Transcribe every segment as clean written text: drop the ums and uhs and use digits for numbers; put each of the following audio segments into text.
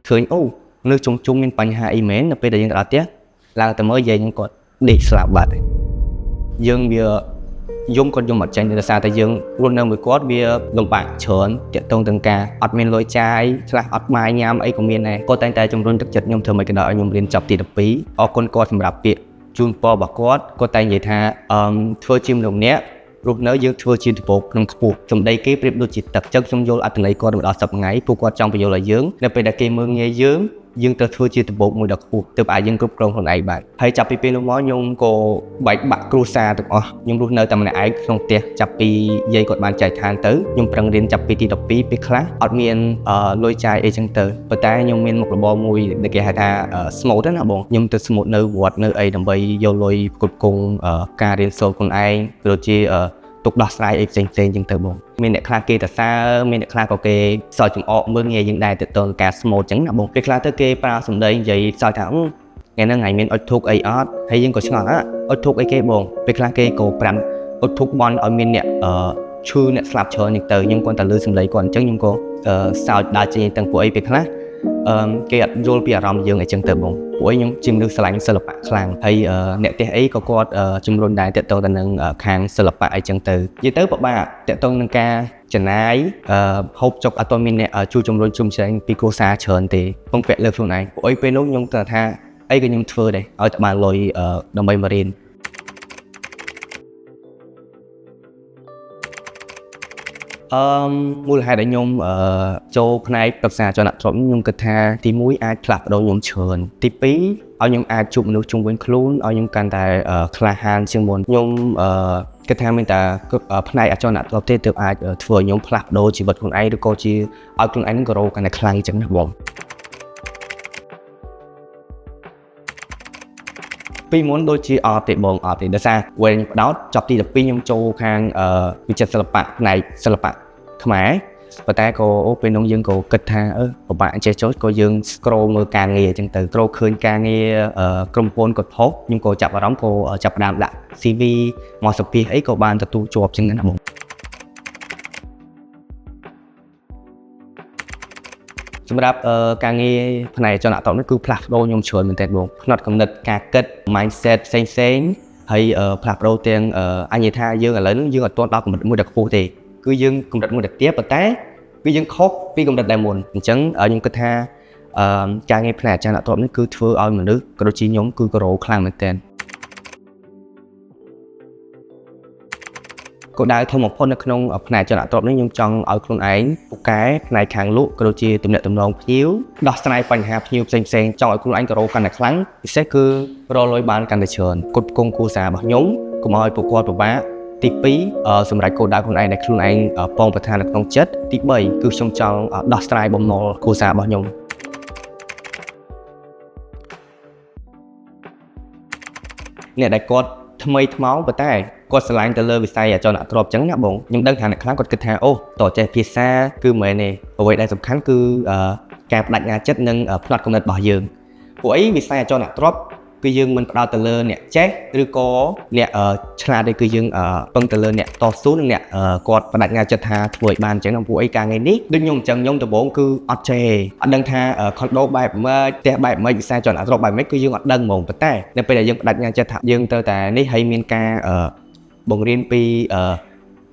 ឃើញអូនៅជុំជុំមានបញ្ហាអីមែននៅពេលដែលយើងទៅដល់ផ្ទះឡើងទៅមើលយាយខ្ញុំគាត់ដេកស្លាប់បាត់ហើយយើងវាយំគាត់យំអត់ចេញដោយសារតែយើងរស់នៅមួយគាត់វាលំបាកច្រើនតាក់ទងទាំងការអត់មានលុយចាយខ្លះអត់បាយញ៉ាំអីក៏មានដែរគាត់តែងតែជំរុញទឹកចិត្តខ្ញុំធ្វើម៉េចក៏ដោយឲ្យខ្ញុំរៀនចប់ទី12អរគុណគាត់សម្រាប់ពាក្យជូនពររបស់គាត់គាត់តែងនិយាយថាអឺធ្វើជាមនុស្សម្នាក់រស់នៅយើងធ្វើជាដំបូកក្នុងខ្ពស់សម្ដីគេប្រៀបដូចជាទឹកចឹងខ្ញុំយល់អត្ថន័យគាត់មកដល់សប្តាហ៍ថ្ងៃពួកគាត់ចង់បញ្យល់ឲ្យយើងនៅពេលដែលគេមើលងាយយើងយើងត្រូវធ្វើជាដំបូកមួយដ៏ខ្ពស់ទើបអាចយើងគ្រប់គ្រងខ្លួនឯងបានហើយចាប់ពីពេលនោះមកខ្ញុំក៏បែកបាក់គ្រួសារទាំងអស់ខ្ញុំរស់នៅតែម្នាក់ឯងក្នុងផ្ទះចាប់ពីយាយគាត់បានចែកឋានទៅខ្ញុំប្រឹងរៀនចាប់ពីទី12ពេលខ្លះអត់មានលុយចាយអីចឹងទៅប៉ុន្តែខ្ញុំមានមុខរបរមួយដែលគេហៅថាស្មូតណាបងខ្ញុំទៅស្មូតនៅវត្តនៅអីដើម្បីយកលុយផ្គត់ផ្គង់ការរៀនសូត្រខ្លួនឯងដូចជាទុកដោះស្រាយអីផ្សេងៗចឹងទៅបងមានអ្នកខ្លះគេតសើមានអ្នកខ្លះក៏គេសើចចំអកមើលងាយយើងដែរទៅទៅការស្មូតចឹងណាបងពេលខ្លះទៅគេប្រើសម្ដីនិយាយសើចថាថ្ងៃហ្នឹងថ្ងៃមានអុជធូបអីអត់ហើយយើងក៏ឆ្ងល់អុជធូបអីគេបងពេលខ្លះគេក៏ប្រាំអុជធូបបន់ឲ្យមានអ្នកឈឺអ្នកស្លាប់ច្រើនចឹងទៅខ្ញុំគាត់តែលើសម្ដីគាត់អញ្ចឹងខ្ញុំក៏សើចដើរចេញទាំងពួកអីពេលខ្លះគេអត់យល់ពីអារម្មណ៍យើងអីចឹងទៅបងពួកឯងខ្ញុំជាមនុស្សស្រឡាញ់សិល្បៈខ្លាំងហើយអ្នកផ្ទះអីក៏គាត់ជំរុញដែរតាក់ទងទៅនឹងខាងសិល្បៈអីចឹងទៅនិយាយទៅពិបាកតាក់ទងនឹងការចំណាយហូបចុកអត់ទាន់មានអ្នកជួយជំរុញជុំជ្រែងពីគ្រួសារច្រើនទេពងពាក់លើខ្លួនឯងពួកអីពេលនោះខ្ញុំទៅថាអីក៏ខ្ញុំធ្វើដែរឲ្យតែបានលុយដើម្បីមករៀនអឺមូលហេតុដែលខ្ញុំចូលផ្នែកប្រឹក្សាចលនទ្រព្យខ្ញុំគិតថាទី1អាចផ្លាស់ប្ដូរខ្ញុំច្រើនទី2ឲ្យខ្ញុំអាចជួបមនុស្សជុំវិញខ្លួនឲ្យខ្ញុំកាន់តែក្លាហានជាងមុនខ្ញុំគិតថាមានតែផ្នែកអចលនទ្រព្យទេទើបអាចធ្វើឲ្យខ្ញុំផ្លាស់ប្ដូរជីវិតខ្លួនឯងឬក៏ជាឲ្យខ្លួនឯងនឹងក៏រកកាន់តែខ្លាំងអញ្ចឹងណាបងពីមុនដូចជាអត់ទេបងអត់ទេដោយសារវែងផ្ដោតចប់ទី12ខ្ញុំចូលខាងវិចិត្រសិល្បៈផ្នែកសិល្បៈខ្មែរប៉ុន្តែក៏អូពេលនោះយើងក៏គិតថាពិបាកចេះចូលក៏យើង scroll មើលការងារអញ្ចឹងទៅ scroll ឃើញការងារក្រុមហ៊ុនគាត់ផុសខ្ញុំក៏ចាប់អារម្មណ៍ក៏ចាប់ផ្ដើមដាក់ CV មកសម្ភាសអីក៏បានទទួលជាប់អញ្ចឹងណាបងសម្រាប់ការងារផ្នែកចលនទ្រព្យនេះគឺផ្លាស់ប្ដូរខ្ញុំច្រើនមែនទែនបងផ្នត់គំនិតការគិត mindset ផ្សេងផ្សេងហើយផ្លាស់ប្ដូរទាំងអញនិយាយថាយើងឥឡូវនេះយើងអត់ទាន់ដល់កម្រិតមួយដែលខ្ពស់ទេគឺយើងកម្រិតមួយដែលទាបប៉ុន្តែគឺយើងខុសពីកម្រិតដែលមុនអញ្ចឹងខ្ញុំគិតថាការងារផ្នែកអចលនទ្រព្យនេះគឺធ្វើឲ្យមនុស្សក៏ដូចជាខ្ញុំគឺក៏រោខ្លាំងមែនទែនគោលដៅធំបំផុតនៅក្នុងផ្នែកចលនទ្រព្យនេះខ្ញុំចង់ឲ្យខ្លួនឯងពូកែផ្នែកខាងលក់ក៏ដូចជាទំនាក់ទំនងភ្ញៀវដោះស្រាយបញ្ហាភ្ញៀវផ្សេងៗចង់ឲ្យខ្លួនឯងក៏រោកាន់តែខ្លាំងពិសេសគឺរកលុយបានកាន់តែច្រើនគុតគង់គ្រួសាររបស់ខ្ញុំកុំឲ្យពួកគាត់ពិបាកទី2សម្រាប់គោលដៅខ្លួនឯងដែលខ្លួនឯងប៉ងប្រាថ្នានៅក្នុងចិត្តទី3គឺខ្ញុំចង់ដោះស្រាយបំណុលគ្រួសាររបស់ខ្ញុំអ្នកដែលគាត់ថ្មីថ្មោងប៉ុន្តែគាត់ស្រឡាញ់ទៅលើវិស័យអចលនទ្រព្យអញ្ចឹងណាបងខ្ញុំដឹងថាអ្នកខ្លះគាត់គិតថាអូតើចេះភាសាគឺមិនមែនទេអ្វីដែលសំខាន់គឺការបដិញ្ញាចិត្តនិងផ្នត់គំនិតរបស់យើងពួកអីវិស័យអចលនទ្រព្យគឺយើងមិនផ្ដោតទៅលើអ្នកចេះឬក៏អ្នកឆ្លាតទេគឺយើងពឹងទៅលើអ្នកតស៊ូនិងអ្នកគាត់បដិញ្ញាចិត្តថាធ្វើឲ្យបានអញ្ចឹងពួកអីការងារនេះដូចខ្ញុំអញ្ចឹងខ្ញុំដំបូងគឺអត់ចេះអត់ដឹងថាខុនដូបែបម៉េចផ្ទះបែបម៉េចវិស័យចលនទ្រព្យបែបម៉េចគឺយើងអត់ដឹងហ្មងប៉ុន្តែនៅពេលដែលយើងបដិញ្ញាចិត្តថាយើងត្រូវតែនេះហើយមានការបង្រៀនពី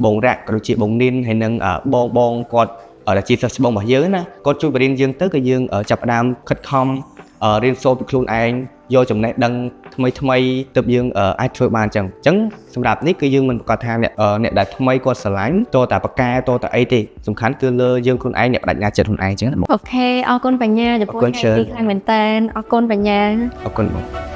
បងរ៉ាក់ក៏ដូចជាបងនីនហើយនឹងបងគាត់ដែលជាសិស្សច្បងរបស់យើងណាគាត់ជួយបង្រៀនយើងទៅក៏យើងចាប់ផ្ដើមខិតខំរៀនសូត្រពីខ្លួនឯងយកចំណេះដឹងថ្មីថ្មីទើបយើងអាចធ្វើបានអញ្ចឹងអញ្ចឹងសម្រាប់នេះគឺយើងមិនប្រកាសថាអ្នកដែលថ្មីគាត់ស្រឡាញ់តតែប្រកែតតែអីទេសំខាន់គឺលើយើងខ្លួនឯងអ្នកបដិញ្ញាចិត្តខ្លួនឯងអញ្ចឹងណាបង អូខេអរគុណបញ្ញាចំពោះថ្ងៃនេះខ្លាំងមែនតើអរគុណបញ្ញា អរគុណបង